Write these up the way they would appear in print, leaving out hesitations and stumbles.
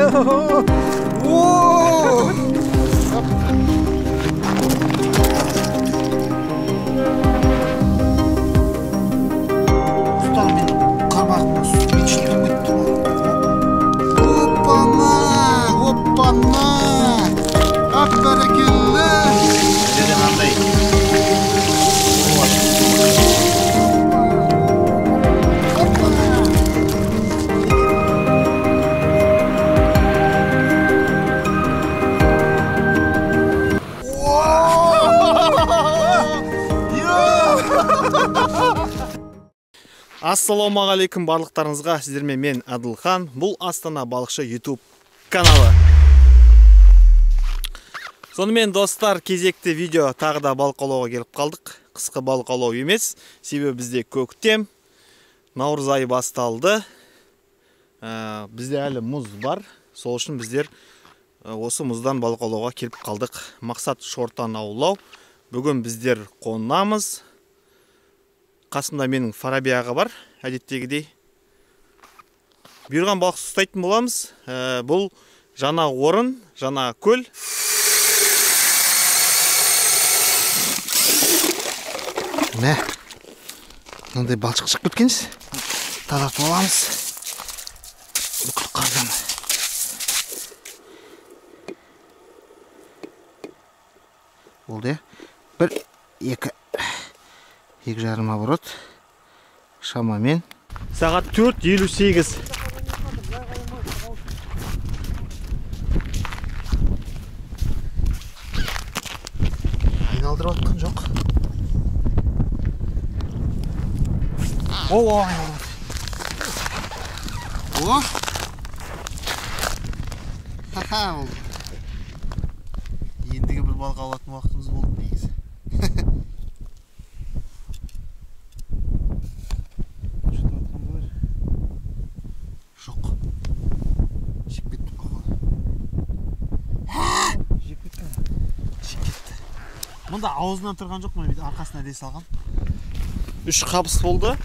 Ұстал мен қармағым бетшілдеп кетті. Оппана! Оппана! Ап бәрекелді! Жерден андай. Ассалаумағалейкум барлықтарыңызға, сіздермен мен Әділхан, бұл Астана балықшы YouTube каналы. Сонымен достар, кезекті видео тағы да балық аулауға келіп қалдық. Қысқы балық аулау емес, себебі бізде көктем, наурыз айы басталды. Бізде әлі мұз бар, сол үшін біздер осы мұздан балық аулауға келіп қалдық. Мақсат шортан аулау. Бүгін біздер қонамыз. Қасымда менің Фараби аға бар, әдеттегідей. Бұйырған балық ұстайтын боламыз. Бұл жаңа орын, жаңа көл. Мә, мынандай балшық шығып кеткенсіз. Тазартып аламыз. Бүкіл қардан. Болды, 1, 2. 2,5 оборот шамамен. Сағат 4:58. Айналдырып атқан жоқ. О, айналдырып. О! Ха-ха, болды. Ендігі бір балық алатын уақытымыз болды негізі. Жоқ. Жеп кетті походу. Жеп кетті. Жеп кетті. Мұнда аузынан тұрған жоқ, мен арқасына іле салған. 3 қабыс болды.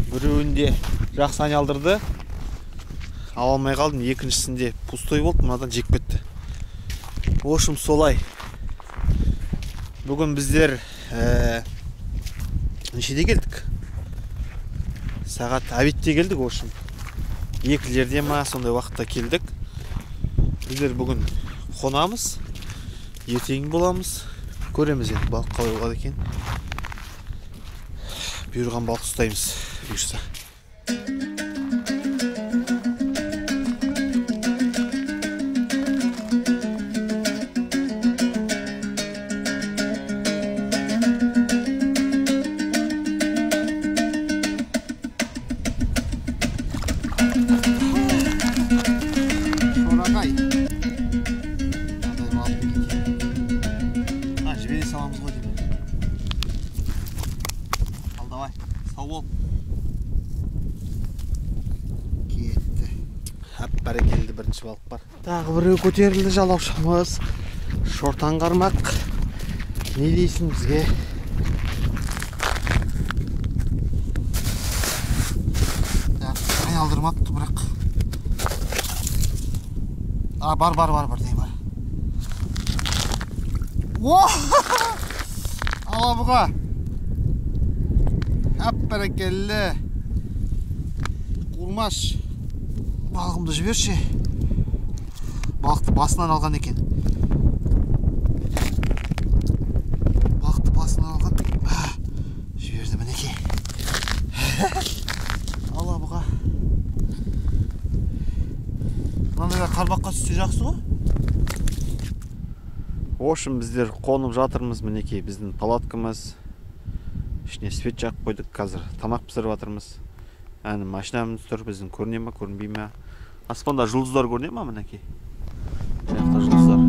Біреуінде жақсы айналдырды. Ала алмай қалдым, екіншісінде пустой болды, мынадан жеп кетті. В общем, солай. Бүгін біздер нешеде келдік? Сағат обедте келдік, в общем. 2-лерде ма, сондай уақытта келдік. Біздер бүгін қонамыз, ертең боламыз. Көреміз енді балық қалай болады екен. Бұйырған балық ұстаймыз, бұйырса. Шорағай. Мынандай балық екен. А, жібере саламыз ғой деймін. Ал давай, сау бол. Кетті. Әп, бәрекелді, бірінші балық бар. Тағы біреу көтерілді, жалаушамыз. Шортан қармақ. Не дейсің бізге? Айналдырмапты бірақ. А, бар, бар, бар, бар, бар. О! Алабұға. Әп бәрекелді. Қурмаш. Балығымды жіберші. Балықты басынан алған екен. Балықты басынан алған. Жіберді мінекей. Алабұға. Мынандайлар қармаққа түссе жақсы ғой. В общем, біздер қонып жатырмыз, мінекей біздің палаткамыз. Ішіне свет жағып қойдық, қазір тамақ пісіріп жатырмыз. Әні машинамыз тұр, біздің көріне ма, көрінбей ме? Аспанда жұлдыздар көріне ма, мінекей? Мына жақта жұлдыздар.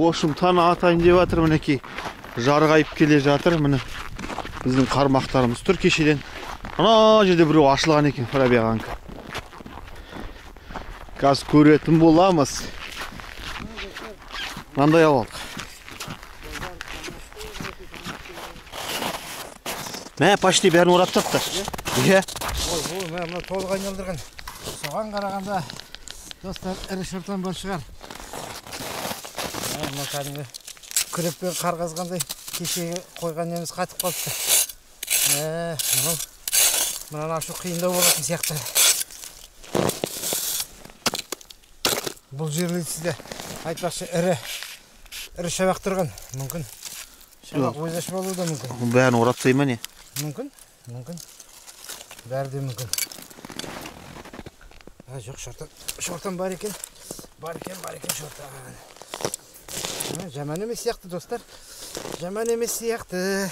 В общем, таң атайын деп жатыр, мінекей. Жарғайып келе жатыр, міне. Біздің қармақтарымыз тұр кешеден. Ана жерде біреу ашылған екен, Фараби ағанікі. Қазір көретін боламыз. Мынандай алып алдық. Мә, почти бәрін орап тапты. Иә. Ой, ой, мә, мына толық айналдырған. Соған қарағанда, достар, ірі шортан бар шығар. Мына кәдімгі күрекпен қар қазғандай кешегі қойған неміз қатып қалыпты. Мынау мынаны ашу қиындау болатын сияқты. Бұл жерлесінде айтпақшы ірі шабақ тұрған. Мүмкін шабақ өзі ашып алуы да мүмкін. Бәрін орап тастай ма не? Мүмкін, мүмкін. Бәрі де мүмкін. Жоқ, шортан бар екен. Бар екен, бар екен шортан. Жаман емес сияқты, достар. Жаман емес сияқты.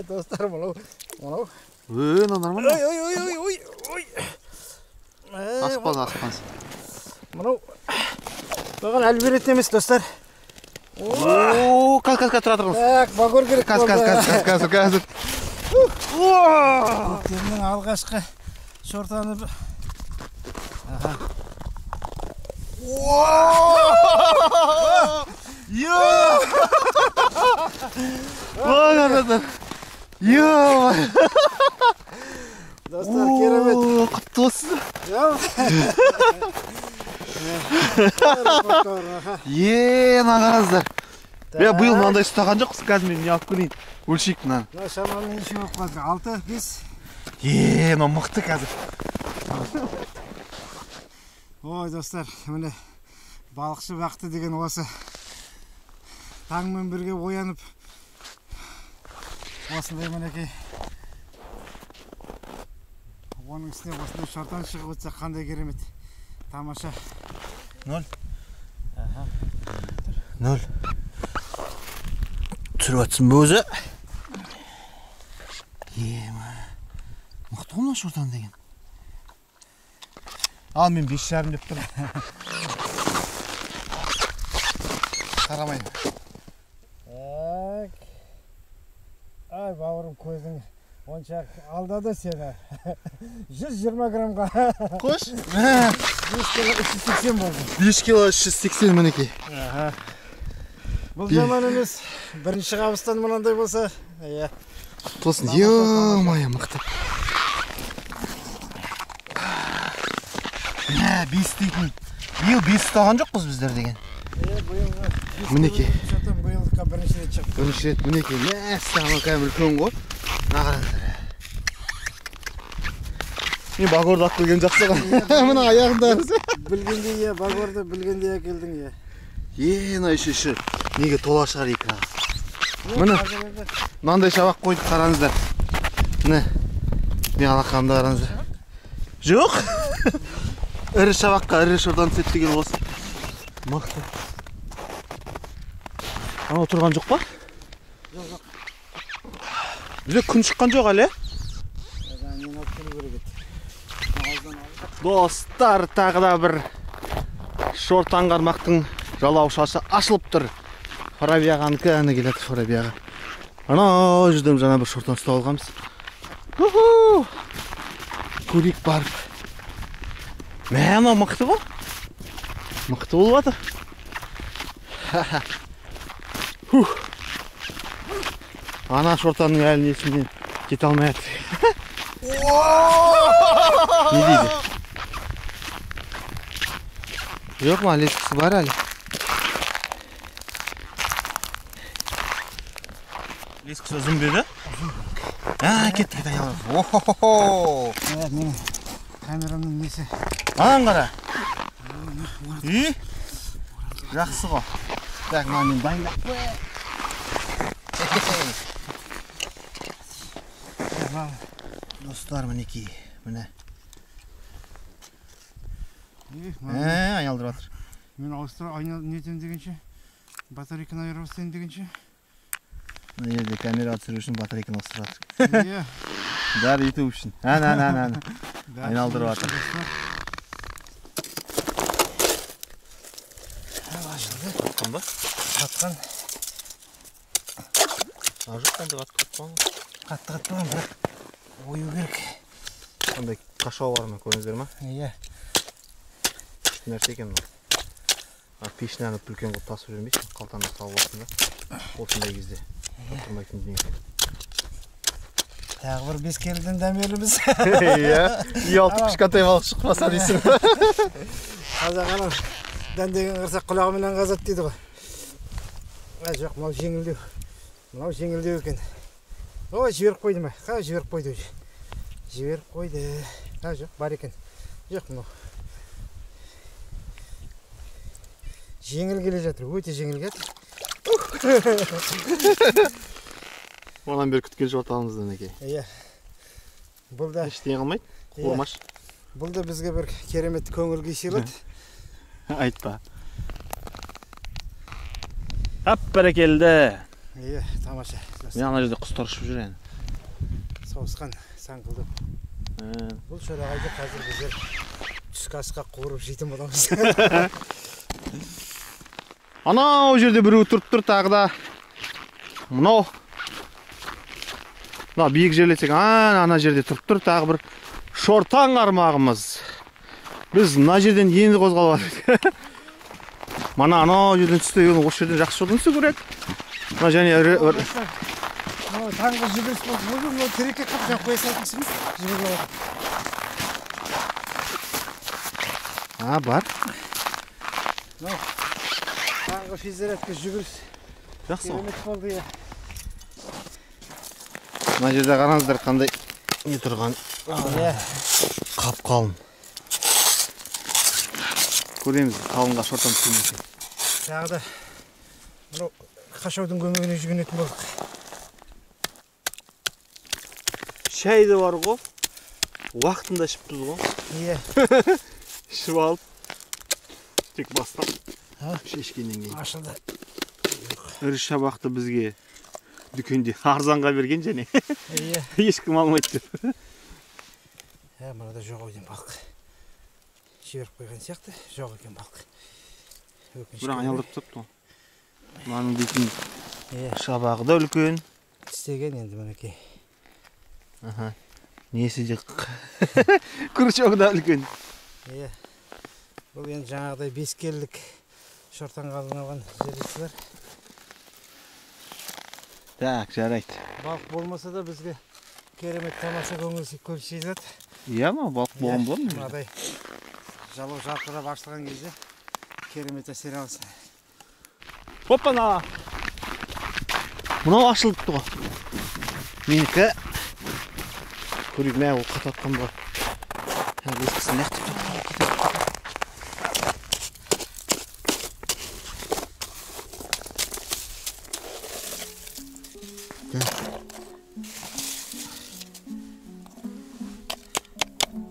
Достар, мынау, мынау. Мынау нормально. Ой, ой, ой, ой, ой. Аспан, аспан. Мынау маған әлі беретін емес, достар. О, қазір, қазір, тұра тұрыңыз. Так, багор керек болды. Қазір, қазір, қазір, қазір. Көктемнің алғашқы шортаны. Аха. Достар, керемет. Құтты болсын. Мына қараңыздар. Биыл мынандай ұстаған жоқпыз, қазір мен не алып келейін. Өлшейік мынаны. Мына шамамен неше болып қалды? 6, 5. Мынау мықты қазір. Ой, достар, міне балықшы бақыты деген осы. Таңмен бірге оянып осындай мінекей. Оның үстіне осындай шортан шығып отырса қандай керемет. Тамаша. 0. 0. Түсіріп жатсың ба өзі? Мықты ғой мына шортан деген. Ал мен 5,5 деп тұрмын. Қарамаймын. Так. Ай, бауырым, көзің онша алдады сені. 120 граммға. Қош. 5 кило 380 болды. 5 кило 380 мінекей. Бұл жаман емес. Бірінші қабыстан мынандай болса, иә. Тосын, ё-моё, мықты. Мә, 5 дейтін. Биыл 5 ұстаған жоқпыз біздер деген. Мінекей. Биылдыққа бірінші рет шықты. Бірінші рет мінекей. Мәссаған, кәдімгі үлкен ғой. Мына қараңыздар. Мен багорды алып келген жақсы ғой. Мына аяғында. Білгендей, иә, багорды білгендей әкелдің, иә. Мына еще неге тола шығар екі. Міне, мынандай шабақ қойдық, қараңыздар. Міне, мен алақанымда қараңыздар. Жоқ. Ірі шабаққа ірі шортан түседі деген осы. Мықты. Анау тұрған жоқ па? Жоқ, жоқ. Бізде күн шыққан жоқ әлі. Достар, тағы да бір шортан қармақтың жалаушасы ашылып тұр. Фараби ағанікі, әне келеді Фараби аға. Анау жерден жаңа бір шортан ұстап алғанбыз. Көрейік барып. Мә, анау мықты ғой. Мықты болып жатыр. Ана шортанның әлі несімен кете алмай жатыр. Не дейді? Жоқ ма, лескісі бар әлі. Лескісі ұзын ба еді? Кетті, кетті. О-хо-хо-хо! Менің камерамның несі? Аған қара. Жақсы ғой. Так, мына мен дайындап. Достар, мінекей, міне. Айналдырып жатыр. Мен ауыстыра нетем дегенше, батарейканы айырып тастайын дегенше. Мына жерде камера түсіру үшін батарейканы ауыстырып жатыр. Иә. Бәрі YouTube үшін. Ән. Айналдырып жатыр. Ашылды. Қатқан ба? Қатқан. А, жоқ, ондай қатты қатпаған. Қатты қатпаған, бірақ ою керек. Қандай қашау бар ма, көрдіңіздер ма? Иә. Күшті нәрсе екен мынау. Пешін алып үлкен қылып тасып жүрмейсің, қалтаңда салып аласың да. Осындай кезде тұрмайтын дүние. Тағы бір 5 келіден дәмеліміз. Иә, ұялтып кішкентай балық шықпаса дейсің. Қазақ анау дәндеген қырсақ құлағыменен қазады дейді ғой. Ә, жоқ, мынау жеңілдеу. Мынау жеңілдеу екен. Ой, жіберіп қойды ма? Қа, жіберіп қойды уже. Жіберіп қойды. А, жоқ, бар екен. Жоқ, мынау. Жеңіл келе жатыр, өте жеңіл келе жатыр. Одан бері күткен жотамыз мінекей. Иә. Бұл да ештеңе қылмайды, қуырмаш. Бұл да бізге бір керемет көңіл күй сыйлады. Айтпа. Ап, бәрекелді. Иә, тамаша. Мен ана жерде құстар ұшып жүр енді. Сауысқан саңқылдап. Бұл шорағайды қазір біздер түскі асқа қуырып жейтін боламыз. Анау жерде біреу тұрып тұр тағы да. Мынау. Мына биік жерлесек, ана жерде тұрып тұр тағы бір шортан қармағымыз. Біз мына жерден енді қозғалып жатырмыз. Мана анау жерден түсті, осы жерден жақсы жолдан түсу керек. Мына және таңғы жүгіріс болды. Бүгін мынау терекке қап жап қоя салдың, жүгіріп алады. А, бар. Мынау таңғы физзарядка жүгіріс. Жақсы ғой. Керемет болды, иә. Мына жерде қараңыздар қандай не тұрған. Иә. Қап-қалың. Көреміз, қалыңға шортан түсу ме екен. Тағы да мынау қашаудың көмегіне жүгінетін болдық. Шай да бар ғой. Уақытында ішіппіз ғой. Иә. Ішіп алып тек бастап шешкеннен кейін. Ашылды. Ірі шабақты бізге дүкенде арзанға берген және. Иә. Ешкім алмайды деп. Ә, мынада жоқ екен балық. Жіберіп қойған сияқты, жоқ екен балық. Өкінішке. Бірақ айналдырып тастапты ғой. Мынаның дейтін шабағы да үлкен. Тістеген енді мінекей. Аха. Несі де крючогы да үлкен. Иә. Бұл енді жаңағыдай 5 келілік шортанға арналған жерлесілер. Так, жарайды. Балық болмаса да бізге керемет тамаша көңіл сыйлады. Иә, ма, балық болған болады ма? Мынадай жалау жарқырап ашылған кезде керемет әсер аласың. Опана! Мынау ашылыпты ғой. Менікі. Көрейік, мә, ол қататқан бар. Ескісін лақтырып кетеді.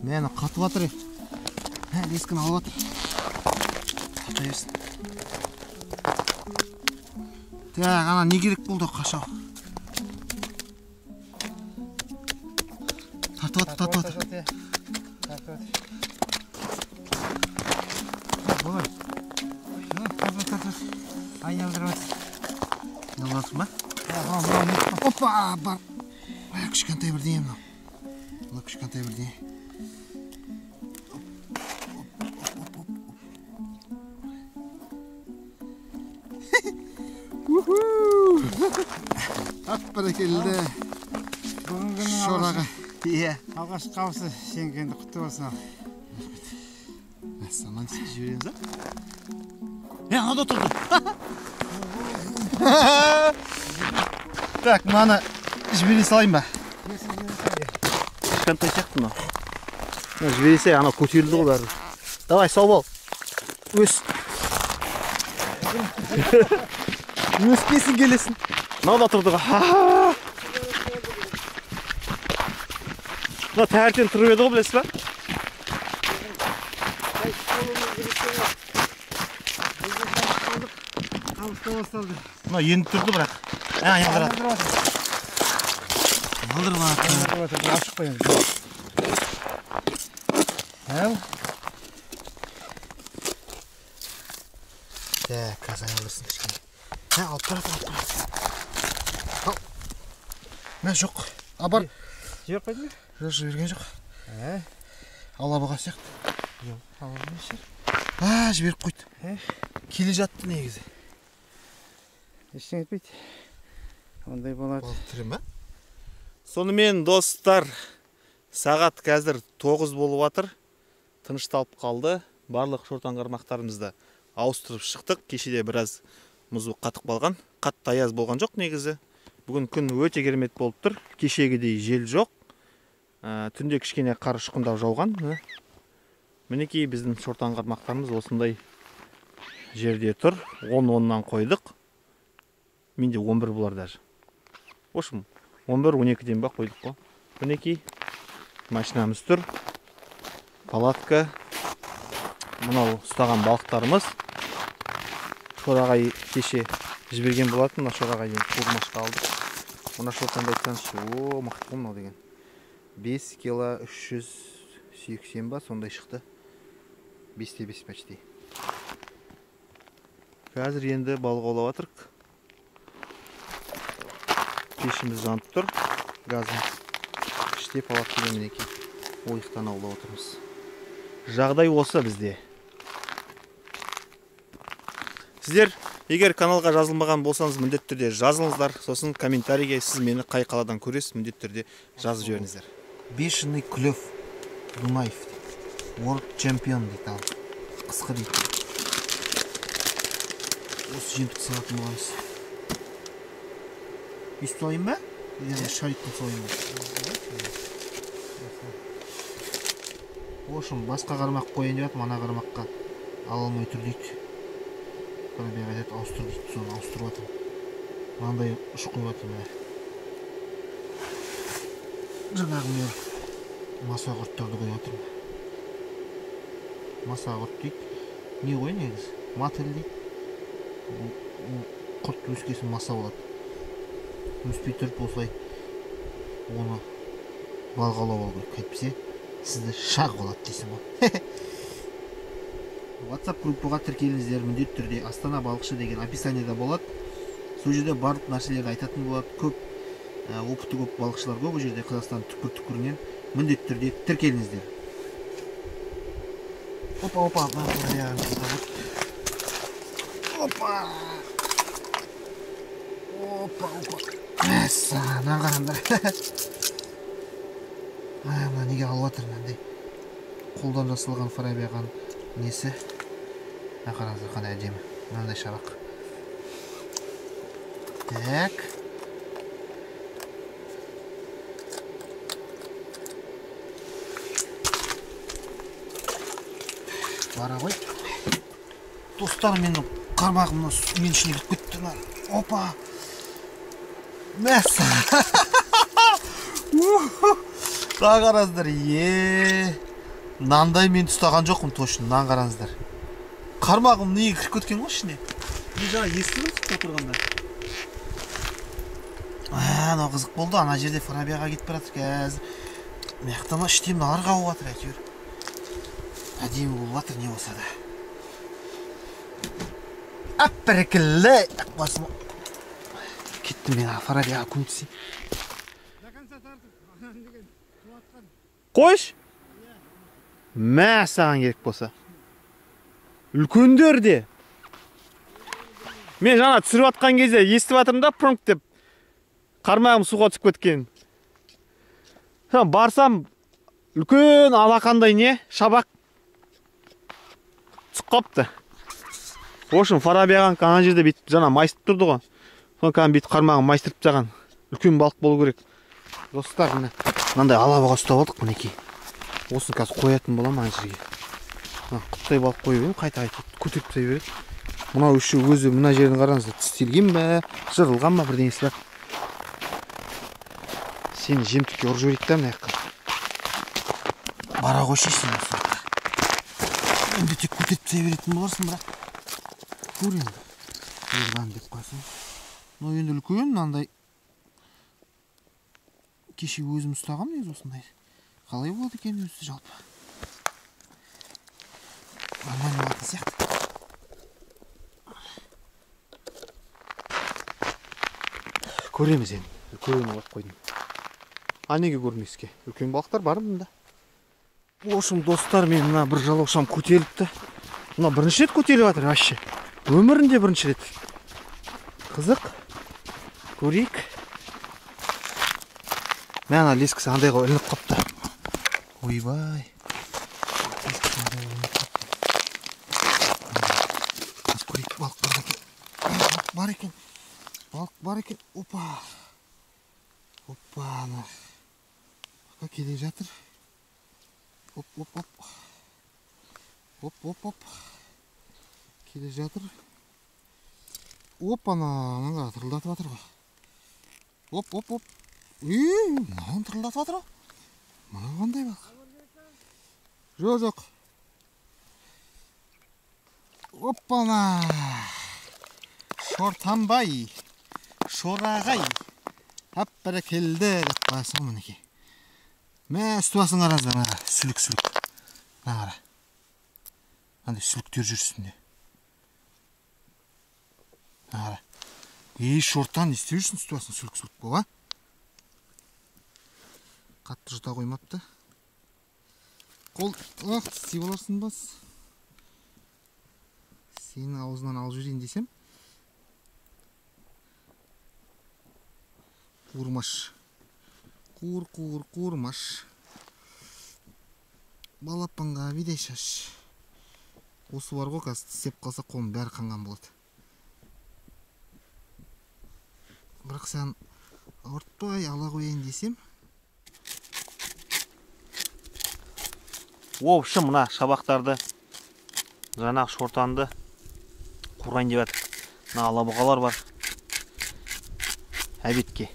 Мә, қатып жатыр. Мә, ескіні алып жатыр. Қата берсін. Так, ана не керек болды қашау? Тартып жатыр, тартып жатыр. Тартып жатыр. Болар. Тартып, тартып. Айналдырып жатыр. Айналдырып жатыр ма? Опа, бар. Кішкентай бірдеңе мынау. Мынау кішкентай бірдеңе. Ап, бәрекелді. Бүгінгі шораға. Иә. Алғашқы қауысы сенікі енді құтты болсын ал. Мәссаған, сен жібереміз, а? Е, анада тұрды. Так, мынаны жібере салайын ба? Кішкентай сияқты мынау. Мына жібере салайын, анау көтерілді ғой бәрі. Давай, сау бол. Өс. Өспесін келесін. Мынау да тұрды ғой. Мына таңертең тұрып еді ғой, білесіз ба? Мына енді тұрды бірақ. Айналдырады. Айналдырып жатыр. Ашық қоямыз. Так, қазір айналдырсын кішкене. Ә, алып барады, алып барады. Ал. Мә, жоқ. А, бар. Жіберіп қойды ма? Жоқ, жіберген жоқ. Ә? Алабұға сияқты. Жоқ, алабұға шығар. А, жіберіп қойды. Келе жатты негізі. Ештеңе етпейді. Ондай болады. Балық тірі ме? Сонымен, достар, сағат қазір 9 болып жатыр. Тынышталып қалды. Барлық шортан қармақтарымызды ауыстырып шықтық. Кешеде біраз мұз қатып қалған. Қатты аяз болған жоқ негізі. Бүгін күн өте керемет болып тұр. Кешегідей жел жоқ. Түнде кішкене қар ұшқындап жауған. Мінекей біздің шортан қармақтарымыз осындай жерде тұр. 10-10-нан қойдық. Менде 11 болар даже. В общем, 11-12-ден ба қойдық қой. Мінекей машинамыз тұр. Палатка. Мынау ұстаған балықтарымыз. Шорағай кеше жіберген болатын. Мына шорағайден қуырмашқа алдық. Мына шортанды айтсаңызшы, о, мықты ғой мынау деген. 5 кило 380 ба, сондай шықты. 5-5 почти. Қазір енді балық аулап жатырық. Пешіміз жанып тұр, газымыз. Іште палаткамен мінекей ойықтан аулап отырмыз. Жағдай осы бізде. Сіздер егер каналға жазылмаған болсаңыз, міндетті түрде жазылыңыздар. Сосын комментарийге сіз мені қай қаладан көресіз, міндетті түрде жазып жіберіңіздер. Бешеный клев Дунаев дейді. World Champion дейді ал. Қысқы дейді. Осы жемтік салатын боламыз. Өйстіп салайын ба? Или шариктен салайын ба? В общем, басқа қармақ қояйын деп жатырмын, ана қармаққа ала алмай тұр дейді. Қарабек айтады, ауыстыр дейді, соны ауыстырып жатырмын. Мынандай ұш қойып жатырмын міне. Жаңағы мен маса құрттарды қойып жатырмын. Маса құрт дейді. Не ғой негізі? Мотыль дейді. Құрт өскесін маса болады. Өспей тұрып осылай оны балық аулап алу керек. Әйтпесе сізді шақ болады дейсің ғой. WhatsApp группаға тіркеліңіздер міндетті түрде. Астана балықшы деген описаниеда болады. Сол жерде барлық нәрселерді айтатын болады. Көп опыты көп балықшылар көп ол жерде, Қазақстанның түкпір-түкпірінен міндетті түрде тіркеліңіздер. Опа, опа, опа. Опа, опа. Мәссаған, мынаны қараңдар. Мына неге алып жатыр мынандай қолдан жасалған фарабиаған несі. Мына қараңыздар қандай әдемі. Мынандай шабақ. Так. Бара ғой. Достар, менің қармағым мына мен ішіне кіріп кетті. Опа. Мәссаған. Мына қараңыздар, мынандай мен ұстаған жоқпын точно, мынаны қараңыздар. Қармағым неге кіріп кеткен ғой ішіне? Мен жаңа естідім түсіп отырғанда. Анау қызық болды, ана жерде Фарабияға кетіп бара жатыр қазір. Мына жақтан іште мыналар қауып жатыр әйтеуір. Әдемі болып жатыр не болса да. Әп бәрекелді, басым. Кеттім мен Фарабияға көмектесейін. Қойш? Мә, саған керек болса. Үлкендер де. Мен жаңа түсіріп атқан кезде естіп жатырмын да, пронк деп. Қармағым суға түсіп кеткен. Барсам, үлкен алақандай не, шабақ түсіп қапты. В общем, Фарабияға ана жерде бүйтіп жаңа майыстырып тұрды ғой. Соны кәдімгі бүйтіп қармағын майыстырып тастаған. Үлкен балық болу керек. Достар, міне мынандай алабұға ұстап алдық мінекей. Осыны қазір қоятын боламын ана жерге. Мына құттай балық қойып едім, қайта-қайта көтеріп тастай береді. Мынау еще өзі мына жерін қараңыздар, тістелген бе, жырылған ба бірдеңесі бар. Сені жемтікке ұрып жіберейік та мына жаққа. Бара қойшы сен осы жаққа. Енді тек көтеріп тастай беретін боларсың, бірақ көр енді. Ерлан деп қойсаң. Мынау енді үлкен мынандай. Кеше өзім ұстағам негізі осындай. Қалай болады екен өзі жалпы? Нормально болатын сияқты. Көреміз енді. Үлкен қойып қойдым. А неге көрмеске? Үлкен балықтар бар мында. В общем, достар, мен мына бір жалаушам көтеріліпті. Мына бірінші рет көтеріліп жатыр вообще. Өмірінде бірінші рет. Қызық. Көрейік. Мә, ана лескісі андай ғой ілініп қапты. Ойбай. Көрейік, балық бар екен. Балық бар екен. Балық бар екен. Опа. Опа, ана. Пока келе жатыр. Оп, оп, оп. Оп, оп, оп. Келе жатыр. Оп, ана, ана тырылдатып жатыр ғой. Оп, оп, оп. Мынаны тырылдатып жатыр ғой. Мынау қандай балық? Жоқ, жоқ. Оппана! Шортанбай, шорағай, әп бәрекелді деп қоясың мінекей. Мә, үсті басын қараңыздар, мына сүлік-сүлік. Мына қара. Мынандай сүліктер жүр үстінде. Мына қара. Ей, шортан, не істеп жүрсің үсті басын сүлік-сүлік болып, а? Қатты жұта қоймапты. Қол, ақ, тістей боларсың бас. Сенің аузынан алып жүрейін десем. Қуырмаш. Қуыр, қуыр, қуырмаш. Балапанға бидай шаш. Осы бар ғой, қазір тістеп қалса қолым бәрі қанған болады. Бірақ сен ауыртпай ала қояйын десем. В общем, мына шабақтарды, жаңағы шортанды қурайын деп жатыр. Мына алабұғалар бар. Әбетке.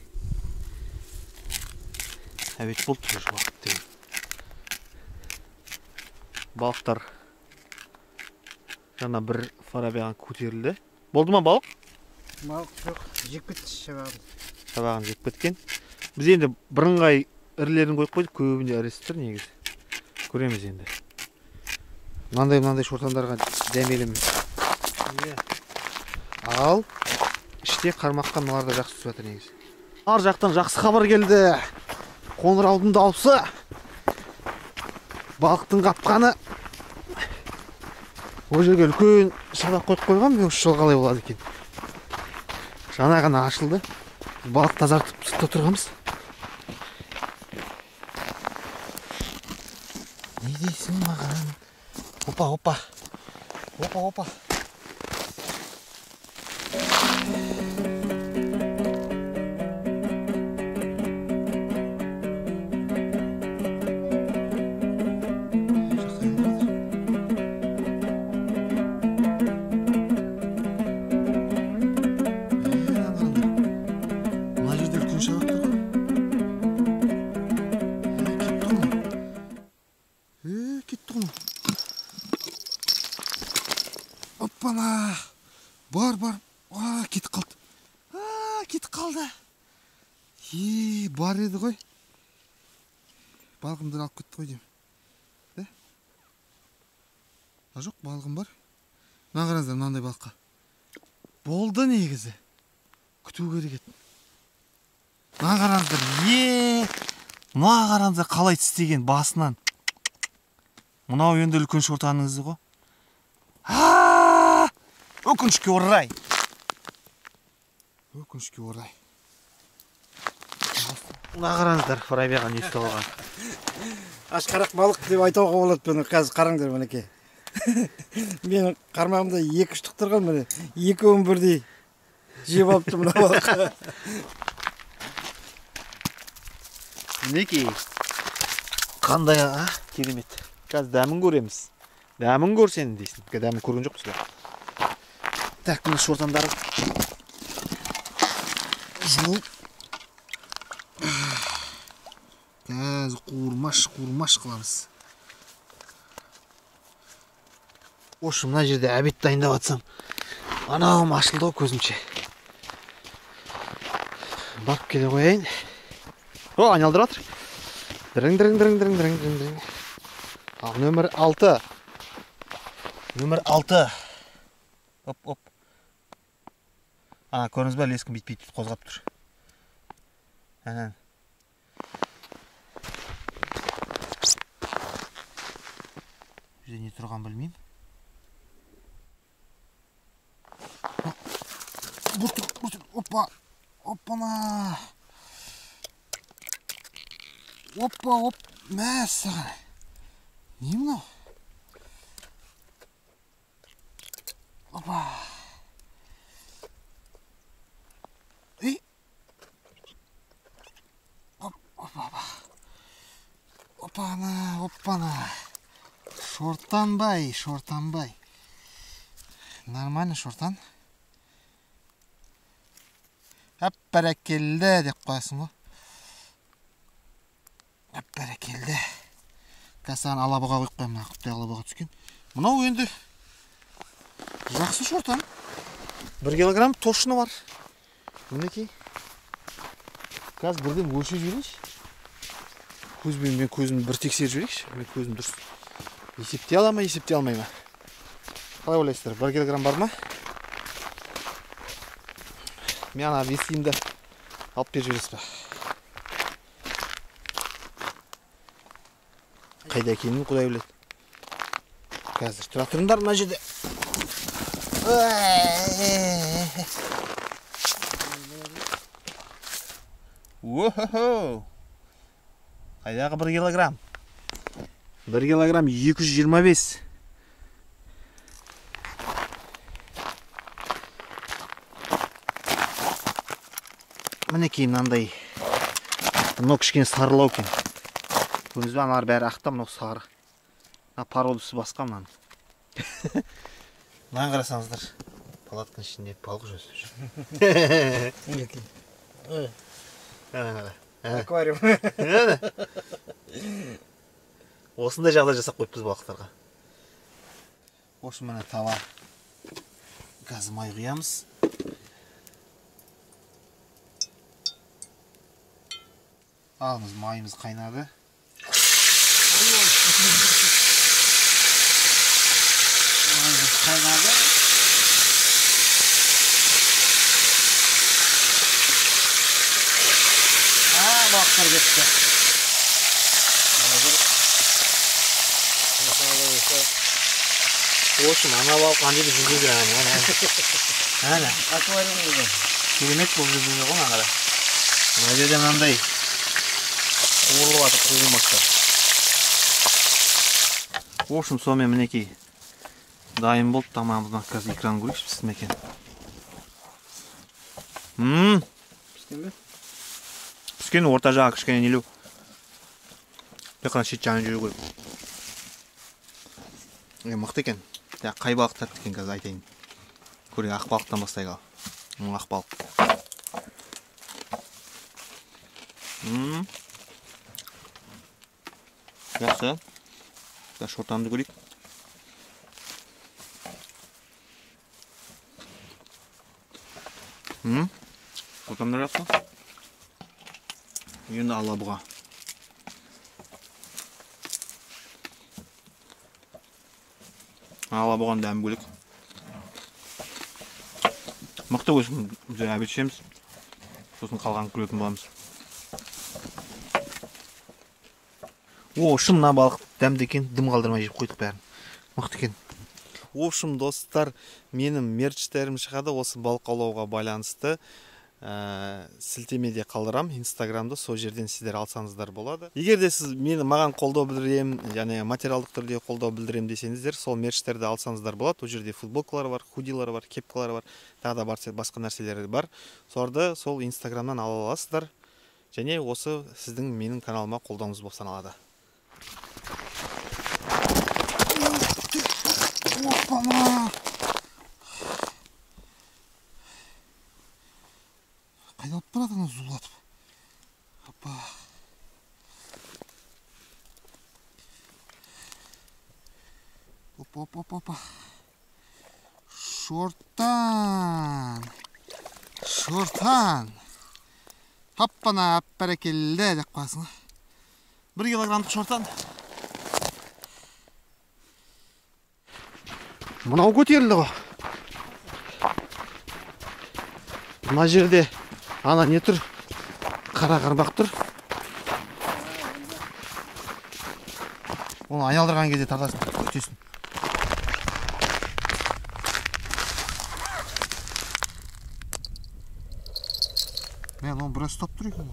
Әбет болды уже уақыт деген. Балықтар жаңа бір фарабияға көтерілді. Болды ма балық? Балық жоқ, жеп кетті шабағын. Шабағын жеп кеткен. Біз енді бірыңғай ірілерін қойып қойдық, көбінде ірісі тұр негізі. Көреміз енді. Мынандай шортандарға дәмеліміз. Ал іште қармаққа мыналар да жақсы түсіп жатыр негізі. Ар жақтан жақсы хабар келді. Қоңыраудың дауысы. Балықтың қапқаны. Ол жерге үлкен шабақ қойып қойған, мен осы жолы қалай болады екен. Жаңа ғана ашылды. Балық тазартып сыртта тұрғанбыз. Не дейсің маған? Опа, опа. Опа, опа. Оппана! Бар, бар. А, кетіп қалды. А, кетіп қалды. Е, бар еді ғой. Балығымды алып кетті ғой деймін. Да? А жоқ, балығым бар. Мына қараңыздар, мынандай балыққа. Болды негізі. Күту керек еді. Мына қараңыздар, е, мына қараңыздар қалай тістеген басынан. Мынау енді үлкен шортанның ізі ғой. Өкінішке орай. Өкінішке орай. Мына қараңыздар, Фарабияға не ұстап алған. Ашқарақ балық деп айтуға болады бұны. Қазір қараңдар мінекей. Менің қармағымда 2 штук тұрған, міне. Екеуін бірдей жеп алыпты мына балық. Мінекей. Қандай, а? Керемет. Қазір дәмін көреміз. Дәмін көрсен дейсің. Дәмін көрген жоқпыз ба? Так, мына шортандары жуып қазір қуырмаш қуырмаш қыламыз. Осы мына жерде обед дайындап атсам, анауым ашылды ғой көзімше. Барып келе қояйын. О, айналдырып жатыр. Дырың дырың дырың дырың дырың дырың дырың. Ал нөмір 6. Нөмір 6. Оп, оп. Ана, көрдіңіз бе, лескін бүйтіп-бүйтіп қозғап тұр. Әнән. Жерде не тұрған білмеймін. Бұр тұр, опа, оппана. Опа, оп, мәссаған. Не мынау? Опа. Ей. Оп, опа, опа. Опана, оппана. Шортанбай, шортанбай. Нормально шортан. Әп бәрекелді деп қоясың ғой. Әп бәрекелді. Қазір саған алабұға қойып қоямын, мына құттай алабұға түскен. Мынау енді жақсы шортан. 1 килограмм точно бар. Мінекей. Қазір бірден өлшеп жіберейінші. Көзбен мен көзімді бір тексеріп жіберейікші. Мен көзім дұрыс есептей ала ма, есептей алмай ма? Қалай ойлайсыздар, 1 килограмм бар ма? Мен ана весімді алып беріп жібересіз ба? Қайда екенін Құдай біледі. Қазір тұра тұрыңдар мына жерде. О-хо-хо! Қайдағы 1 килограмм? 1 килограмм 225. Мінекей мынандай. Мынау кішкене сарылау екен. Көрдіңіз бе, аналар бәрі ақта, мынау сары. Мына породасы басқа мынаның. Мынаны қарасаңыздар, палатканың ішінде балық жүзіп жүр. Мінекей. Ана. Аквариум. Осындай жағдай жасап қойыппыз балықтарға. Осы міне таба. Қазір май құямыз. Алымыз, майымыз қайнады. Майымыз қайнады. Балықтар кетті. В общем, ана балық ана жерде жүзіп жүр, әне, әне. Әне. Аквариум ғой. Керемет болып жүзіп жүр ғой мына қара. Мына жерде мынандай қуырылып жатыр, қуырмақтар. В общем, сонымен мінекей дайын болды тамағымыз. Қазір экран көрейікші, пісті ме екен. Піскен бе? Піскен, орта жағы кішкене нелеу. Тек қана шет жағын жеу керек. Мықты екен. Қай балық тәтті екен қазір айтайын. Көрейік, ақ балықтан бастайық ал. Ақ балық. Жақсы. Шортанды көрейік. Шортан да жақсы. Енді алабұға. Алабұғаның дәмі бөлек. Мықты өсім, біз обед ішеміз. Сосын қалғанын көретін боламыз. О, шын мына балық дәмді екен, дым қалдырмай жеп қойдық бәрін. Мықты екен. В общем, достар, менің мерчтерім шығады осы балық аулауға байланысты. Сілтемеде қалдырам Инстаграмда, сол жерден сіздер алсаңыздар болады. Егер де сіз мені маған қолдау білдірем, және материалдық түрде қолдау білдірем десеңіздер, сол мерчтерді алсаңыздар болады. Ол жерде футболкалар бар, худилар бар, кепкалар бар, тағы да басқа нәрселер бар. Соларды сол Инстаграмнан ала аласыздар. Және осы сіздің менің каналыма қолдауыңыз болып саналады. Опа! Қайда алып барады ана зулатып? Опа. Опа, опа, опа, опа. Шортан. Шортан. Хаппана, бәрекелді деп қоясың. 1 килограммдық шортан. Мынау көтерілді ғой. Мына жерде ана не тұр? Қара қармақ тұр. Оны айналдырған кезде тартасың, күтесің. Мен оны біраз ұстап тұр екен.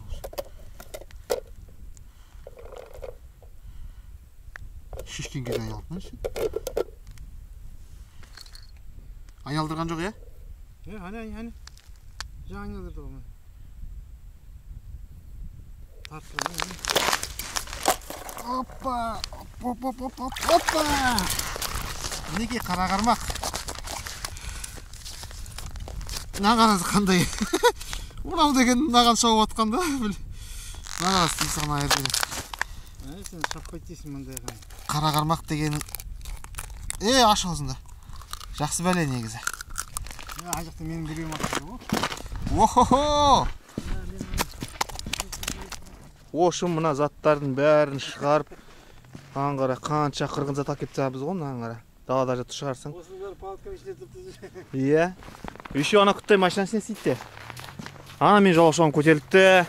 Шешкен кезде айналдың сен. Айналдырған жоқ, иә? Әне, әне. Жаңа айналдырды ғой. Тартты. Опа! Оп, оп, оп, оп, опа! Мінекей қара қармақ. Мына қараңыз қандай. Мынау деген мынаған шауып атқан да. Мына қараңыз, тұмсығын айырып жібереді. Сен шаппайды дейсің мындайға. Қара қармақ деген. Аш аузында. Жақсы бәле негізі. Ана жақта менің біреуім атты ғой. О-хо-хо! Ошын мына заттардың бәрін шығарып, мынаған қара, қанша қырғын зат алып келіп тастағанбыз ғой, мынаған қара. Далада жатып шығарсың. Осының бәрі палатканың ішінде тұрыпты. Иә. Еще ана құттай машинасы не істейді де. Ана мен жолаушыларым көтеріліпті.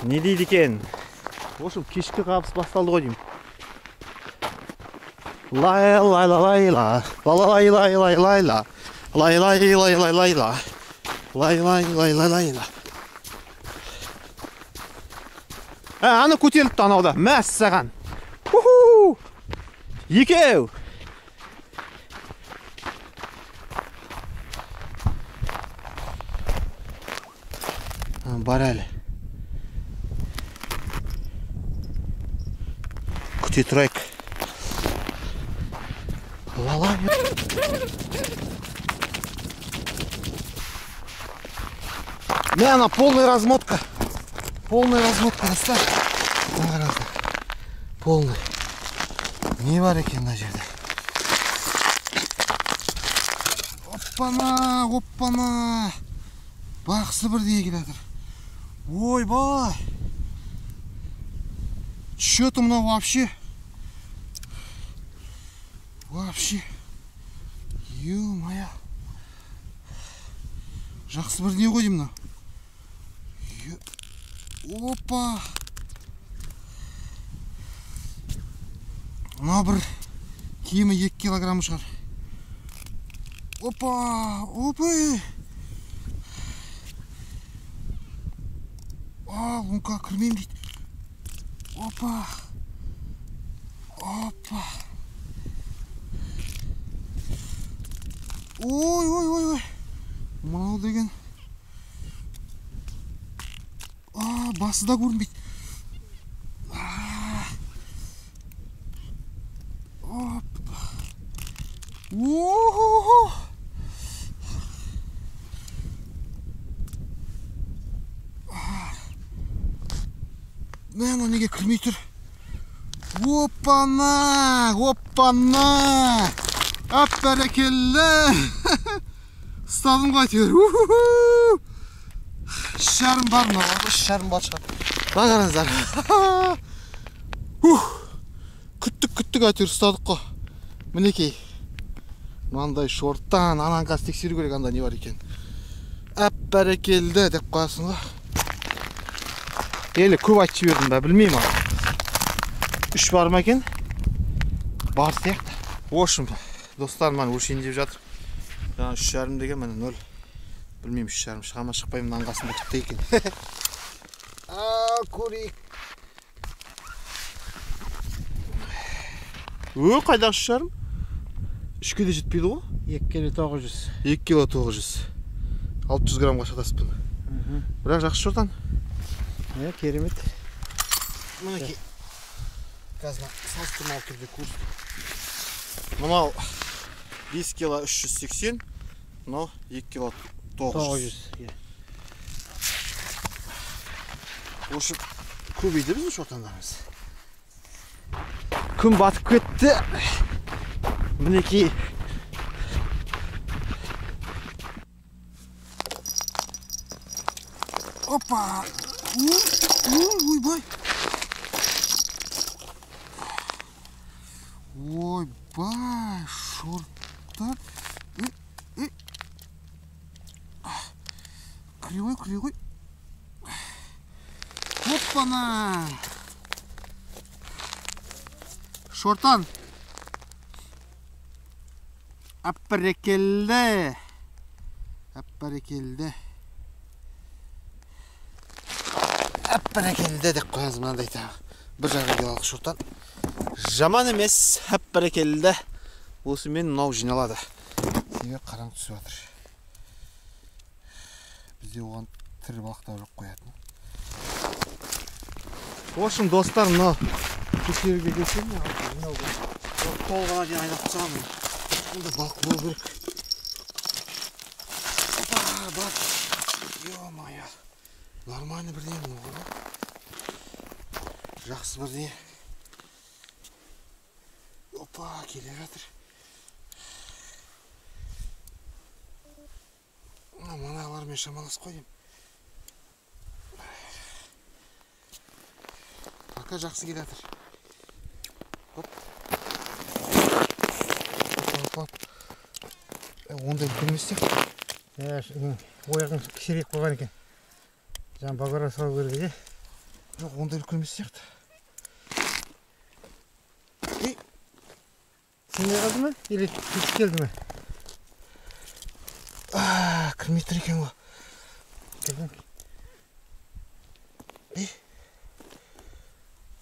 Не дейді екен? Ошын кешкі қабыс басталды ғой деймін. Лай лай лай ла, ла лай лай лай лай ла, лай лай лай лай лай ла, лай лай лай лай лай ла. Аны көтеріліпті анауда. Мәссаған. Уху! Екеу. Бар әлі. Күте тұрайық. Лала. Мә, ана полная размотка. Полная размотка, достар. Қараңыздар. Полный. Не бар екен мына жерде? Оппана, оппана. Бақсы бірдеңе келе жатыр. Ойбай. Чё-то мынау вообще. Вообще. Ё-моё. Жақсы бірдеңе ғой деймін мынау. Опа. Мынау бір кемі 2 килограмм шығар. Опа, опа. А, лунка кірмеймін дейді. Опа. Опа. Ой, ой, ой, ой. Мынау деген. А, басы да көрінбейді. Опа. О-хо-хо. Мә, мынау неге кірмей тұр? Оппана! Оппана! Әп бәрекелді! Ұстадым ғой әйтеуір. Уху! 3,5 бар мынау, 3,5 бар шығар. Мына қараңыздар. Ух! Күттік, күттік әйтеуір ұстадық қой. Мінекей. Мынандай шорттан, ананы қазір тексеру керек, анда не бар екен. Әп бәрекелді деп қоясың ғой. Елі көп айтып жібердім ба, білмеймін ал. 3 бар ма екен? Бар сияқты. В общем, достар, мені өлшейін деп жатыр. Жаңа 3,5 деген, міне 0. Білмеймін, 3,5 шыға ма, шықпай ма, мынаның қасында тіпті екен. Көрейік. Ö, қайдағы 3,5? 3-ке де жетпейді ғой? 2 кило 900. 2 кило 900. 600 граммға шатасыппын. Бірақ жақсы шортан. Иә, керемет. Мінекей. Қазір салыстырмалы түрде көрсетейін. Мынау 5 кило 380, мынау 2 кило 900. 900, иә. Осы көбейді біздің шортандарымыз. Күн батып кетті. Мінекей. Опа! Ойбай! Ойбай, шорттар. Кіре ғой, кіре ғой. Оппана! Шортан. Әп-бәрекелді. Әп-бәрекелді. Әп-бәрекелді деп қоямыз мынандай тағы. 1,5 килолық шортан. Жаман емес, әп-бәрекелді. Осымен мынау жиналады. Себебі қараңғы түсіп жатыр. Бізде оған тірі балықтар жоқ қоятын. В общем, достар, мынау тексеруге келсем, мынау толығына дейін айналып тастаған. Онда балық болу керек. Опа, бар. Ё-моё. Нормально бірдеңе мынау ғой. Жақсы бірдеңе. Опа, келе жатыр. Мыналармен шамалас қой деймін. Пока жақсы келе жатыр. Оп. Оп, оп. Ондай үлкен емес сияқты. Ойығын кішірек қойған екен. Жаңа багара салу керек еді. Жоқ, ондай үлкен емес сияқты. Сенбей қалды ма? Или кетіп келді ме? Кірмей тұр екен ғой.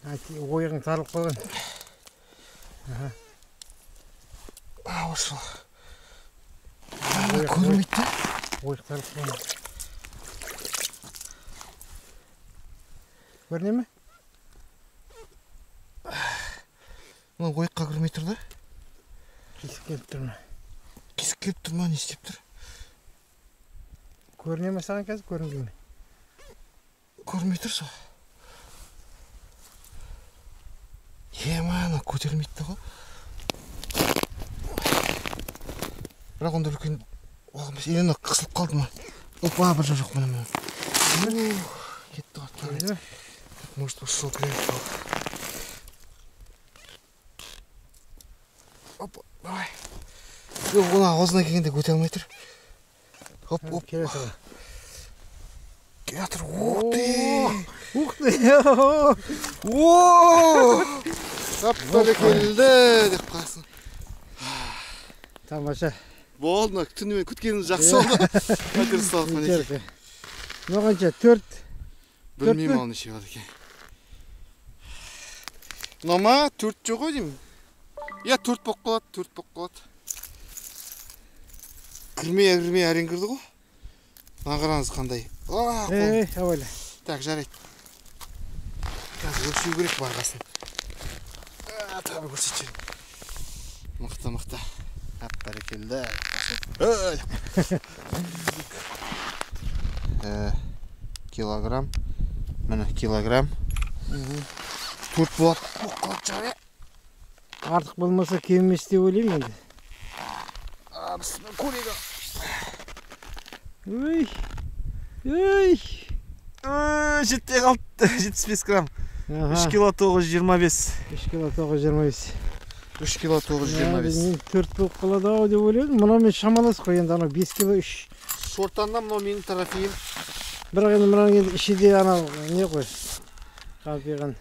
Ойығың тарылып қалған. Осы. Көрінбейді де. Ойық тарылып қалған. Көріне ме? Мына ойыққа кірмей тұр да. Кесіп келіп тұр ма? Кесіп келіп тұр ма, не істеп тұр? Көріне ме саған қазір, көрінбей ме? Көрінбей тұр сол. Ема, ана көтерілмейді ғой. Бірақ онда үлкен оған емес. Или ана қысылып қалды ма? Опа, бір жоқ, міне, міне. Кетті ғой. Может, осы жол кіреді. Опа, давай. Жоқ, оны аузына келгенде көте алмай тұр. Оп, оп. Келе жатыр. Келе жатыр. Ух ты! Ух ты! О! Әп-бәрекелді деп қоясың. Тамаша. Болды, мына түнімен күткеніміз жақсы болды. Пәтер ұсталдық мінекей. Мынау қанша? 4? Білмеймін ал неше бар екен. Мынау ма? 4 жоқ ой деймін. Иә, 4 болып қалады, 4 болып қалады. Кірмей, кірмей әрең кірді ғой. Мына қараңыз қандай. Ей, абайла. Так, жарайды. Қазір өлшеу керек бағасын. Тағы көрсетші. Мықты, мықты. Әп-бәрекелді. Килограмм. Міне килограмм. 4 болады. Болып қалады шығар, Артық болмаса кем емес деп ойлаймын енді. Бісміллә, көрейік. Ой. Ой. Жетпей қалды. 75 грамм. 3 кило 925. 3 кило 925. 3 кило 925. Мен 4 болып қалады ау деп ойладым. Мынаумен шамалас қой енді, анау 5 кило 3. Шортаннан мынау менің трофейім. Бірақ енді мынаның енді іші де анау не ғой? Қампиған.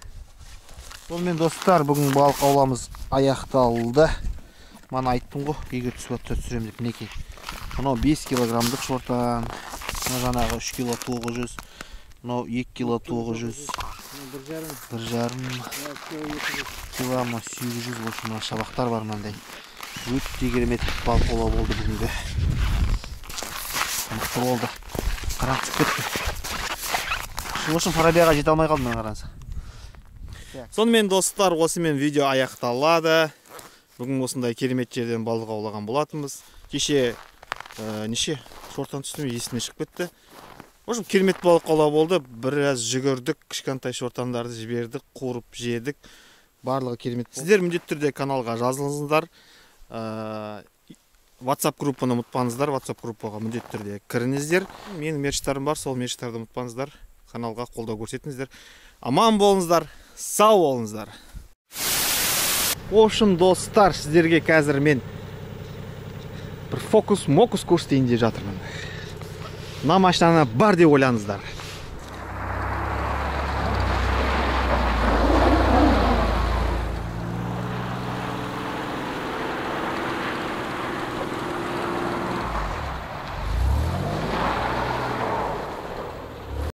Сонымен достар, бүгін балық ауламыз аяқталды. Мана айттым ғой, егер түсіп жатса түсіремін деп, мінекей. Мынау 5 килограммдық шортан. Мына жаңағы 3 кило 900. Мынау 2 кило 900. 1,5 кило, мына 800, в общем, мына шабақтар бар мынандай. Өте керемет балық аулау болды бүгінгі. Мықты болды. Қараңғы түсіп кетті. В общем, Фарабияға жете алмай қалдым, мына қараңыз. Сонымен достар, осымен видео аяқталады. Бүгін осындай керемет жерден балық аулаған болатынбыз. Кеше неше шортан түстім, есімнен шығып кетті. В общем, керемет балық аулау болды. Біраз жүгірдік, кішкентай шортандарды жібердік, қуырып жедік. Барлығы керемет. Сіздер міндетті түрде каналға жазылыңыздар. WhatsApp группаны ұмытпаңыздар. WhatsApp группаға міндетті түрде кіріңіздер. Менің мерчтарым бар, сол мерчтарды ұмытпаңыздар. Каналға қолдау көрсетіңіздер. Аман болыңыздар, сау болыңыздар. В общем, достар, сіздерге қазір мен бір фокус-мокус көрсетейін деп жатырмын. Мына машинаны бар деп ойлаңыздар.